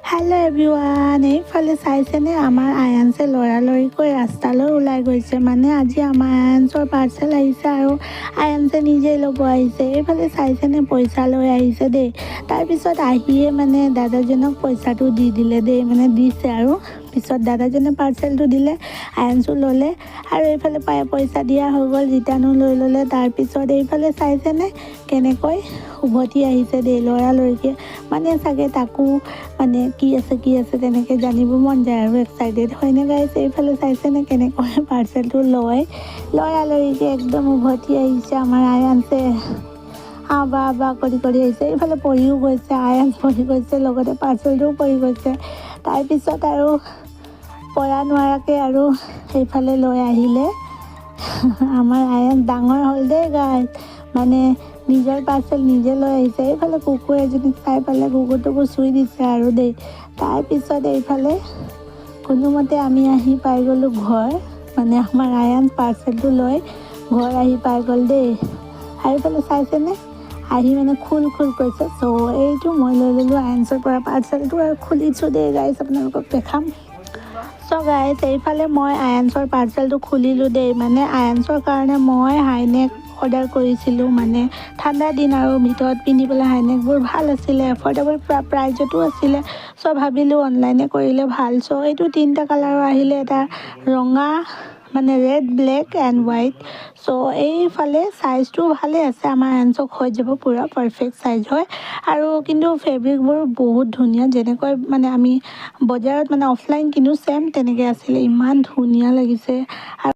Hello' everyone, এইফালে চাইছেনে, আমাৰ আয়ান্সে লৰালৰিকৈ ৰাস্তালৈ ওলাই গৈছে। মানে আজি আমাৰ আয়ান্সৰ পাৰ্চেল আহিছে আৰু আয়ান্সে নিজেই ল'ব আহিছে। এইফালে চাইছেনে, পইচা লৈ আহিছে দেই। তাৰপিছত আহিয়ে মানে দাদাজনক পইচাটো দি দিলে দেই, মানে দিছে আৰু পিছত দাদাজনে পাৰ্চেলটো দিলে, আয়ান্সো ল'লে আৰু এইফালে পাই পইচা দিয়া হৈ গ'ল, ৰিটাৰ্ণো লৈ ল'লে। তাৰপিছত এইফালে চাইছেনে, কেনেকৈ উভতি আহিছে দেই লৰালৰিকৈ। মানে চাগে তাকো মানে কি আছে কি আছে তেনেকৈ জানিব মন যায় আৰু এক্সাইটেড হয়নে গাইছ? এইফালে চাইছেনে, কেনেকৈ পাৰ্চেলটো লয় লৰালৰিকৈ একদম উভতি আহিছে আমাৰ আয়ান্সে। আবা আবা কৰি কৰি আহিছে। এইফালে পৰিও গৈছে, আয়ান্স পৰি গৈছে, লগতে পাৰ্চেলটোও পৰি গৈছে। তাৰপিছত আৰু পৰা নোৱাৰাকৈ আৰু সেইফালে লৈ আহিলে। আমাৰ আয়ান্স ডাঙৰ হ'ল দেই গাইছ, মানে নিজৰ পাৰ্চেল নিজে লৈ আহিছে। এইফালে কুকুৰ এজনীক চাই পেলাই কুকুৰটোকো চুই দিছে আৰু দেই। তাৰপিছত এইফালে কোনোমতে আমি আহি পাই গ'লোঁ ঘৰ। মানে আমাৰ আয়ান্স পাৰ্চেলটো লৈ ঘৰ আহি পাই গ'ল দেই। আৰু এইফালে চাইছেনে, আহি মানে খোল খোল কৈছে। চ' এইটো মই লৈ ল'লোঁ আয়ান্সৰ পৰা পাৰ্চেলটো আৰু খুলিছোঁ দেই গাইছ, আপোনালোকক দেখাম। চ' গাইছ, এইফালে মই আয়ান্সৰ পাৰ্চেলটো খুলিলোঁ দেই। মানে আয়ান্সৰ কাৰণে মই হাইনেক অৰ্ডাৰ কৰিছিলোঁ। মানে ঠাণ্ডা দিন আৰু ভিতৰত পিন্ধিবলৈ হাইনেকবোৰ ভাল আছিলে, এফৰ্ডেবল প্ৰাইজতো আছিলে। চ' ভাবিলোঁ অনলাইনে কৰিলে ভাল। চ' এইটো তিনিটা কালাৰৰ আহিলে, এটা ৰঙা, মানে red, black and white. চ' এইফালে চাইজটো ভালেই আছে, আমাৰ আয়ান্সক হৈ যাব, পূৰা পাৰফেক্ট চাইজ হয়। আৰু কিন্তু ফেব্ৰিকবোৰ বহুত ধুনীয়া, যেনেকৈ মানে আমি বজাৰত মানে অফলাইন কিনো, ছেম তেনেকৈ আছিলে। ইমান ধুনীয়া লাগিছে আৰু